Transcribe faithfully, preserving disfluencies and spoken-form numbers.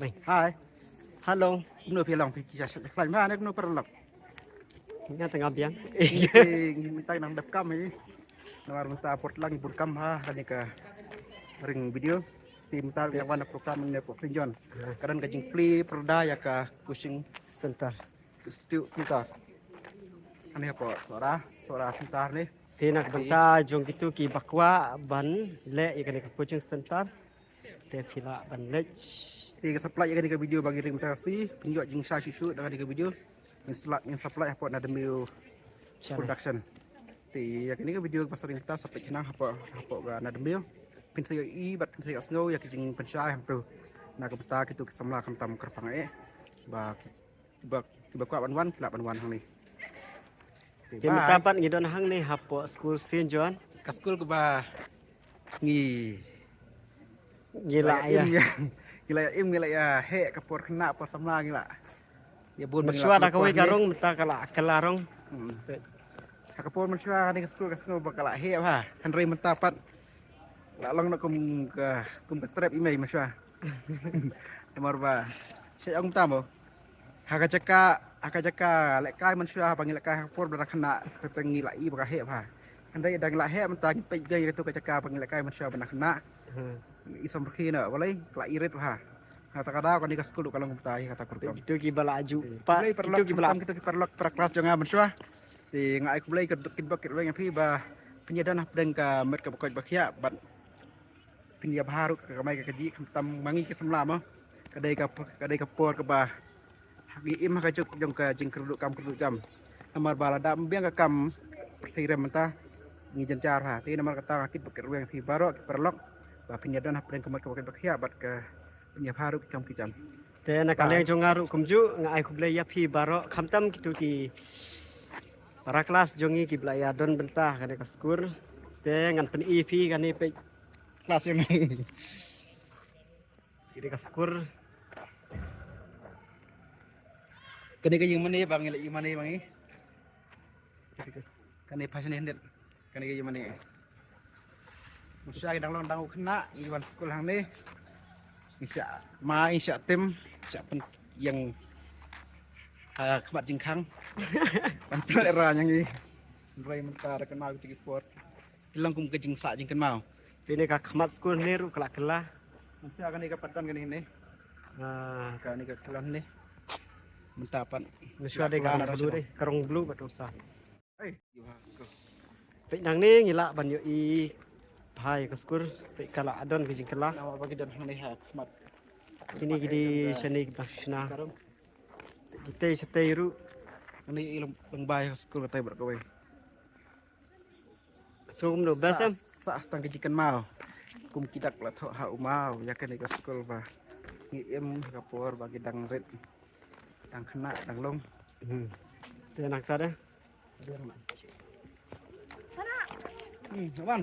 Hi. Hello. Kumno phi long, phi ki sha sha khlaiñ bha ne kumno paralok? Nga tang biang. Ngi mynta nang dep kam hi. Namar mynta por lang bun kam ha kane ka ring video. Te mynta nga wan program ne pok Saint John. Ka don ka jingplie pyrda ïa ka coaching center. Institute center. Ani hapoh Sohra, Sohra center ne. Te na ka bynta jong kito kiba kwah ban leh ïa kane ka coaching center. Te phi lah ban leit. Te ka supply ïa kane ka video ba ngi ring mynta ka sngi, pynïoh jingshai shuh shuh da kane ka video. Ngin supply, ngin supply hapoh Nadmio Production. Te ïa kane ka video ba sa ring mynta sa peit khnang hapoh, hapoh ka Nadmio. Phin sa ïohi bad phin sa ïohsngew ïa ki jingpynshai hangto. Na ka bynta kito ki samla khamtam kyrpang eh. Ba ki, kiba, kiba kwah ban wan, ki lah ban wan hangne. Te mynta pat ngi don hangne hapoh skul Saint John. Ka skul kaba ngi, ngi la ïa im, ngi la ïa im, ngi la ïa heh ka por khynnah por samla ngi la. Ïa bun mynshuwa da kawei ka rong mynta ka la kylla rong. Ha ka por mynshuwa kane ka skul ka sngew ba ka la heh bha. Hynrei mynta pat la long noh kum ka, kum ka trep i mei mynshuwa. Namar ba sha ong mynta mo. Ha ka jaka, ha ka jaka lehkai mynshuwa ba ngi lehkai ha ka por ba dang khynnah, te ngi la i ba ka heh bha. Hynrei dang la heh mynta ngi peit ïa kato ka jaka ba ngi lehkai mynshuwa ba dang khynnah. I samrkhie noh balei ka la i rit bha. Kata ka daw kane ka skul ka long kumta ïa kata ka rukom. Kito kiba la ju pat, kito kiba la, kito ki paralok para klas jong nga mynshuwa. Te nga ai khublei ka duk kit bok kit rweng ïa phi ba phin ïa don hapdeng ka met kaba koit ba khiah bad phin ïa bha ruh ka kamai ka kajih khamtam ma ngi ki samla mo. Ka dei ka, ka dei ka por kaba ngi im ha ka juk jong ka jingkyrduh kam kyrduh jam. Namar ba lada ym biang ka kam pyrthei rem mynta ngi jynjar ha. Te namar kata nga kit bok kit rweng ïa phi baroh ki paralok ba phin ïa don hapdeng ka met kaba koit ba khiah bad ka pynïap harum ki kam ki jam. Te na ka liang jong nga ruh kumjuh nga ai khublei ïa phi baroh khamtam kito ki para klas jong ngi kiba la ïa don bynta kane ka skur. Te ngan pyni phi kane peit klas jong ngi. Kane ka skur. Kane ka ïing mane ba ngi la ïing mane ba ngi. Kane phai shane hyndet. Kane ka ïing mane. Mynshuwa ngi dang long dang u khynnah ngi wan skul hangne. Ngi shah mai ngi shah tim shah pynïeng ha khmat jingkhang. Ban pynlehrain ïa ngi. Hynrei mynta da kynmaw kita ki por ki long kum ka jingsah jingkynmaw. Te ne ka khmat skul ne ruh ka la kylla. Mynshuwa kane ka pat don kane ne. Kane ka kylla ne. Mynta pat. Mynshuwa dei ka rong blue dei, ka rong blue bad rong sah. Peit nangne ngi lah ban ïohi bha ïa ka skur, peit ka la don ka jingkylla. Namar ba ki don hangne ha khmat. Kine ki dei shane ki ba shna. Ki tei shatei ruh. Hangne ïohi lyngba ïa ka skur katei bad kawei. Sngewbha best em. Sah tang ka jingkynmaw. Kum ki dak la thoh ha u maw ïa kane ka skul ba ngi im ha ka por ba ki dang rit. Dang khynnah dang long. Te nangta de. Hmm, wan.